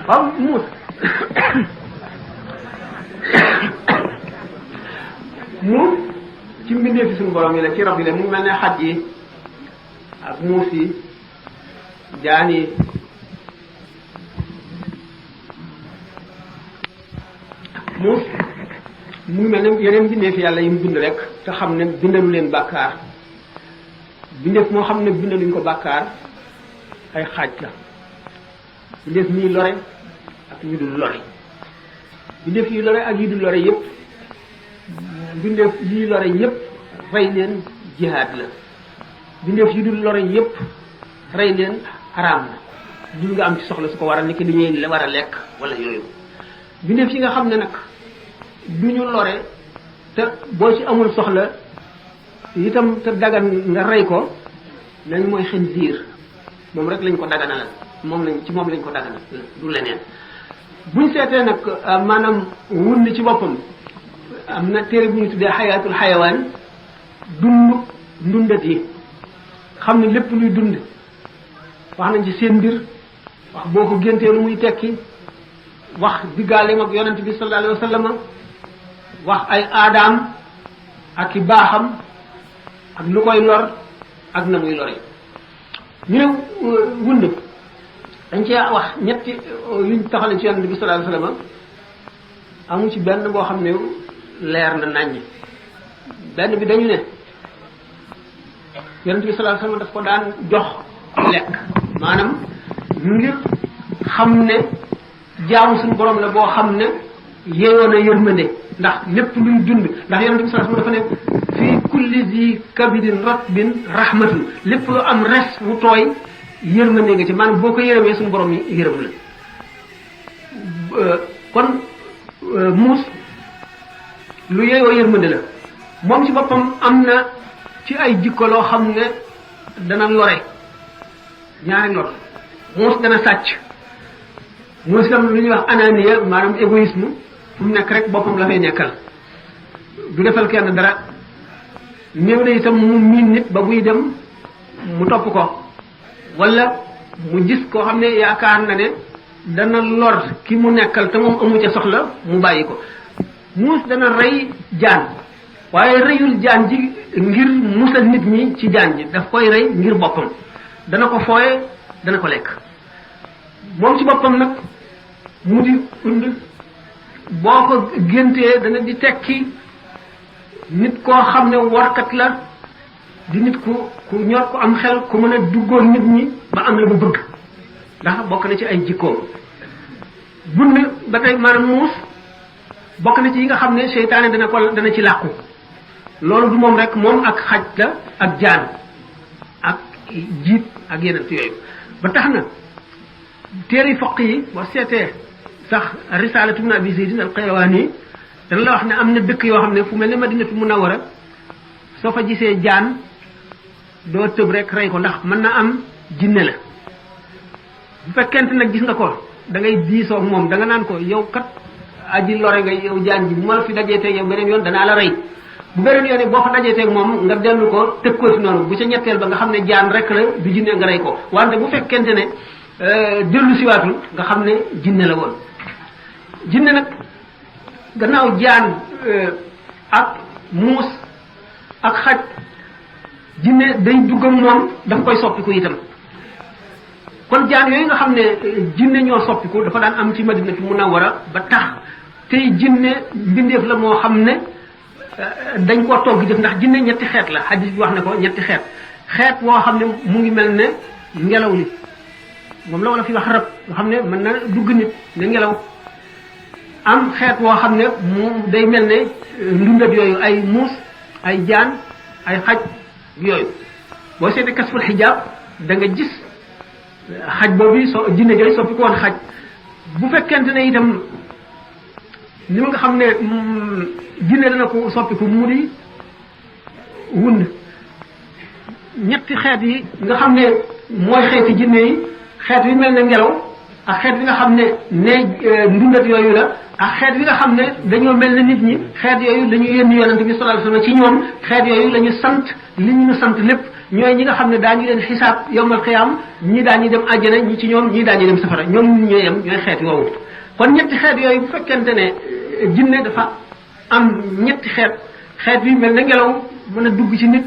waaw muus muus ci mbindee fi suñu borom yi la ci rab yi la mu mel ne xaj yi ak muus yi jaan yi muus mu ngi mel ne yeneen mbindee fi yàlla yi mu bind rek te xam ne bindalu leen bàkkaar bindeef moo xam ne bindaluñ ko bàkkaar ay xaaj la bindeef ñuy lore ak ñu dul lore bindeef yi lore ak yi dul lore yépp bindeef yi lore yépp rey leen jihaad la bindeef yi dul lore yépp rey leen araam la dul nga am ci soxla su ko war a nekk li ñuy war a lekk wala yooyu bindeef yi nga xam ne nag du ñu lore te boo ci amul soxla itam te dagan nga rey ko nañ mooy xinziir moom rek lañ ko daganalal moom lañ ko daganal du leneen buñ seetee nag maanaam wund ci boppam am na téere bu ñu tuddee xayaatul xayawaan ndundat yi xam ne lépp luy dund wax nañ ci seen mbir wax boo ko géntee lu muy tekki wax diggaaleem ak yonent bi sallallahu alayhi wa sallam wax ay aadaam ak i baaxam ak lu koy lor ak na muy lore ñu ne wund dañ cee wax ñetti yuñ taxale ci yonent bi sallallahu alayhi wa sallam amu ci benn boo xam ne leer na naññ benn bi dañu ne yonent bi sallallahu alayhi wa sallam daf ko daan jox lekk maanaam ngir xam ne jaamu suñu borom la boo xam ne yeewoon a yërmande ndax lépp luy dund ndax yonent bi sallallahu alayhi wa sallam dafa ne fii kulli zi kabidin ratbin rahmatun lépp lu am res wu tooy yërmande nga ci maanaam boo ko yërëmee suñu borom yi yërëm la kon muus lu yeeyoo yërmande la moom ci boppam am na ci ay jikko loo xam ne dana lore ñaari lor muus dana sàcc muus itam lu ñuy wax ananiya maanaam égoïsme fu mu nekk rek boppam la fay nekkal du defal kenn dara néew na itam mu miin nit ba buy dem mu topp ko wala mu gis koo xam ne yaakaar na ne dana lor ki mu nekkal te moom amu ca soxla mu bàyyi ko muus dana rey jaan waaye reyul jaan ji ngir musal nit ñi ci jaan ji daf koy rey ngir boppam dana ko fooye dana ko lekk moom ci boppam nag mu di und boo ko géntee dana di tekki nit koo xam ne warkat la di nit ku ñor ku am xel ku mën a duggoon nit ñi ba am la mu bëgg ndax bokk na ci ay jikkoom bund ba tey maanaam muus bokk na ci yi nga xam ne seytaane dana ci làqu loolu du moom rek moom ak xaj la ak jaan ak jiit ak yeneen yooyu ba tax na téere foq yi boo seetee sax risalatu ibn abi zaydin al qayrawani dana la wax ne am na dëkk yoo xam ne fu mel ne madinatu munawwara soo fa gisee jaan doo tëb rek rey ko ndax mën na am jinne la bu fekkente nag gis nga ko da ngay diisoo ak moom da nga naan ko yow kat aji lore nga yow jaan ji bu ma la fi dajee teeg yow beneen yoon danaa la rey bu beneen yoon boo fa dajee teeg moom nga dellu ko tëg ko si noonu bu ca ñetteel ba nga xam ne jaan rek la du jinne nga rey ko wante bu fekkente ne dellu siwaatul nga xam ne jinne la woon jinne nag gannaaw jaan ak muus ak xaj jinne day duggam moom daf koy soppiku itam kon jaan yooyu nga xam ne jinne ñoo soppiku dafa daan am ci madinatu munawwara ba tax tey jinne mbindeef la moo xam ne dañ koo togg jëf ndax jinne ñetti xeet la hadis bi wax ne ko ñetti xeet woo xam ne mu ngi mel ne ngelaw li moom la wala fi wax rab nga xam ne mën na dugg nit ne ngelaw am xeet woo xam ne mu day mel ne ndundat yooyu ay muus ay jaan ay xaj yooyu boo seetee kasful xijaab da nga gis xaj boobu jinne jooy soppi ko woon xaj bu fekkente ne itam ni nga xam ne jinne dana ko soppi ko mu di wund ñetti xeet yi nga xam ne mooy xeeti jinne yi xeet yi mel ne ngelaw ak xeet yi nga xam ne ndundat yooyu la ak xeet yi nga xam ne dañoo mel ne nit ñi xeet yooyu dañu yónni yonent bi sallallahu alayhi wasallam ci ñoom xeet yooyu la ñu sant li ñu sant lépp ñooy ñi nga xam ne daañu leen xisaab yowmal xiyaam ñii daañu dem àjjana ñi ci ñoom ñii daañu dem safara ñoom ñooy yem ñooy xeet woowu kon ñetti xeet yooyu bu fekkente ne jinne dafa am ñetti xeet bi mel na ngelaw mën a dugg ci nit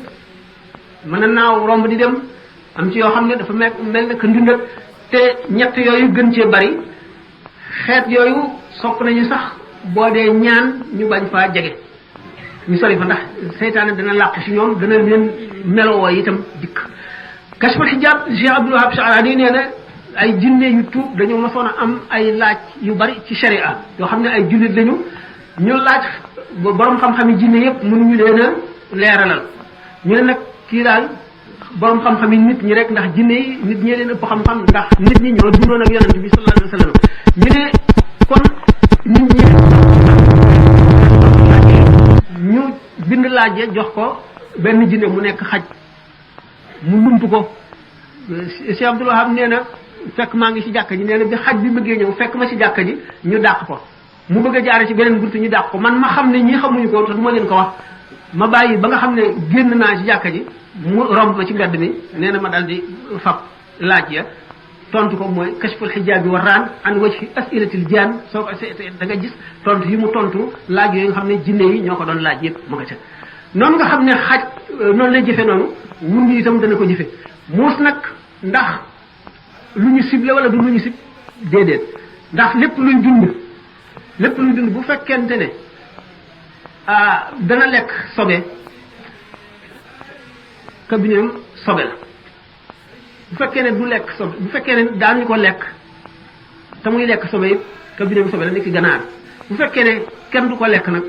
mën a naaw romb di dem am ci yoo xam ne dafa mel na ka ndundat te ñett yooyu gën cee bari xeet yooyu sopp nañu sax boo dee ñaan ñu bañ faa jege ñu sori fa ndax seytaane dana làq ci ñoom dana leen melowoo itam dikk kashful xijaab Cheikh Abdul Wahab Sha'rani nee na ay jinne yu tuub dañoo mosoon a am ay laaj yu bari ci sharia yoo xam ne ay jullit lañu ñu laaj borom xam-xam yi jinne yëpp mënuñu leen a leeralal ñu ne nag kii daal borom xam-xam yi nit ñi rek ndax jinne yi nit ñee leen ëpp xam-xam ndax nit ñi ñoo dundoon ak yonent bi sallallahu alayhi wa sallam ñu ne kon nit ñi ñu bind laaj jox ko benn jinne mu nekk xaj mu lump ko Cheikh Abdul Wahab nee na fekk maa ngi ci jàkka ji nee na bi xaj bi bëggee ñëw fekk ma ci jàkka ji ñu dàq ko mu bëgg a jaare ci beneen buntu ñu dàq ko man ma xam ne ñii xamuñu ko te du ma leen ko wax ma bàyyi ba nga xam ne génn naa ci jàkka ji mu romb ma ci mbedd mi nee na ma dal di fab laaj ya tontu ko mooy kashful xijaab bi warraan an wajhi asilatil jaan soo ko da nga gis tontu yi mu tontu laaj yooyu nga xam ne jinne yi ñoo ko doon laaj yëpp mu nga ca noonu nga xam ne xaj noonu lay jëfe noonu mun ngi itam dana ko jëfe muus nag ndax lu ñu ciblé wala du lu ñu cib déedéet ndax lépp luy dund bu fekkente ne dana lekk sobe kabineem sobe la bu fekkee ne du lekk sobe bu fekkee ne daañu ko lekk te muy lekk sobe yëpp kabineem sobe la ni ki ganaar bu fekkee ne kenn du ko lekk nag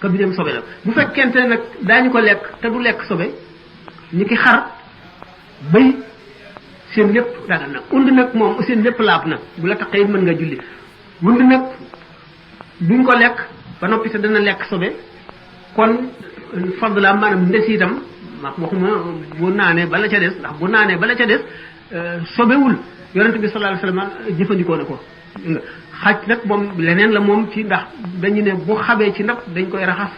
kabineem sobe la bu fekkente ne nag daañu ko lekk te du lekk sobe ni ki xar bëy seen lépp dagal nag und nag moom seen lépp laab na bu la taqee mën nga julli und nag duñ ko lekk ba noppi te dana lekk sobe kon fadla maanaam ndes itam waxuma bu naanee bala ca des ndax bu naanee bala ca des sobewul yonent bi sallallahu alayhi wasallam jëfandikoo na ko xaj nag moom leneen la moom ci ndax dañu ne bu xabee ci ndab dañ koy raxas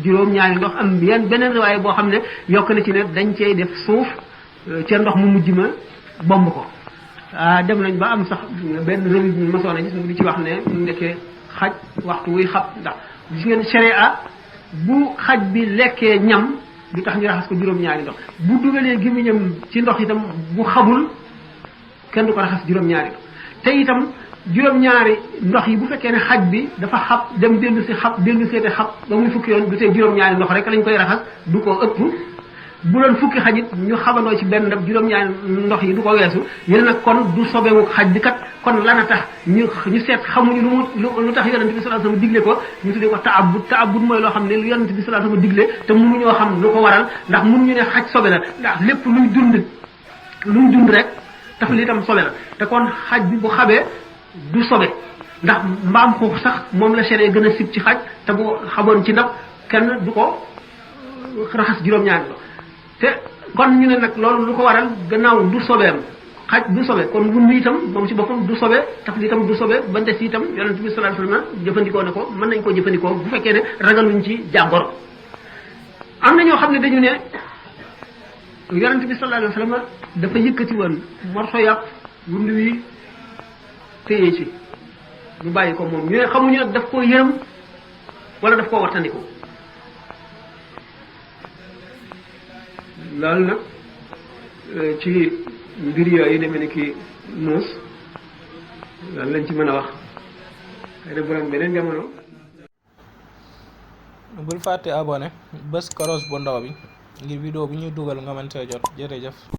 juróom-ñaari ndox am beneen waaye boo xam ne yokk na ci ne dañ cey def suuf ca ndox mu mujj ma bomb ko dem nañ ba am sax benn revue bi masoon a gis mu di ci wax ne mu nekkee xaj waxtu wuy xab ndax gis ngeen sharia bu xaj bi lekkee ñam du tax ñu raxas ko juróom-ñaari ndox bu dugalee gémmiñam ci ndox itam bu xabul kenn du ko raxas juróom-ñaari ndox te itam juróom-ñaari ndox yi bu fekkee ne xaj bi dafa xab dem dellu si xab dellu seete xab ba muy fukki yoon du tee juróom-ñaari ndox rek lañ koy raxas du ko ëpp bu doon fukki xajit ñu xabandoo ci benn ndab juróom-ñaari ndox yi du ko weesu yéen nag kon du sobewu xaj bi kat kon lana tax ñu seet xamuñu lu tax yonent bi sallallahu alayhi wasallam digle ko ñu tuddee ko taabud mooy loo xam ne lu yonent bi sallallahu alayhi wasallam digle te mënuñoo xam lu ko waral ndax mënuñu ne xaj sobe la ndax lépp luy dund rek taf li itam sobe la te kon xaj bi bu xabee du sobe ndax mbaam xuux sax moom la seree gën a sib ci xaj te bu xamoon ci ndab kenn du ko raxas juróom-ñaari ndox te kon ñu ne nag loolu lu ko waral gannaaw du sobeem xaj du sobe kon wund itam moom ci boppam du sobe taf li itam du sobe ba ndes itam yonent bi sallallahu alayhi wasallam jëfandikoo ne ko mën nañ koo jëfandikoo bu fekkee ne ragaluñ ci jàngoro am na ñoo xam ne dañu ne yonent bi sallallahu alayhi wasallam dafa yëkkati woon morso yàpp wund wi téye ci ñu bàyyi ko moom ñu ne xamuñu nag daf koo yërëm wala daf koo wattandiku loolu nag ci mbir yooyu demee ni ki muus loolu lañ ci mën a wax xëy na borom beneen jamono. bul fàtte abonné bës koros bu ndaw bi ngir vidéo bi ñuy dugal nga mën see jot jërëjëf.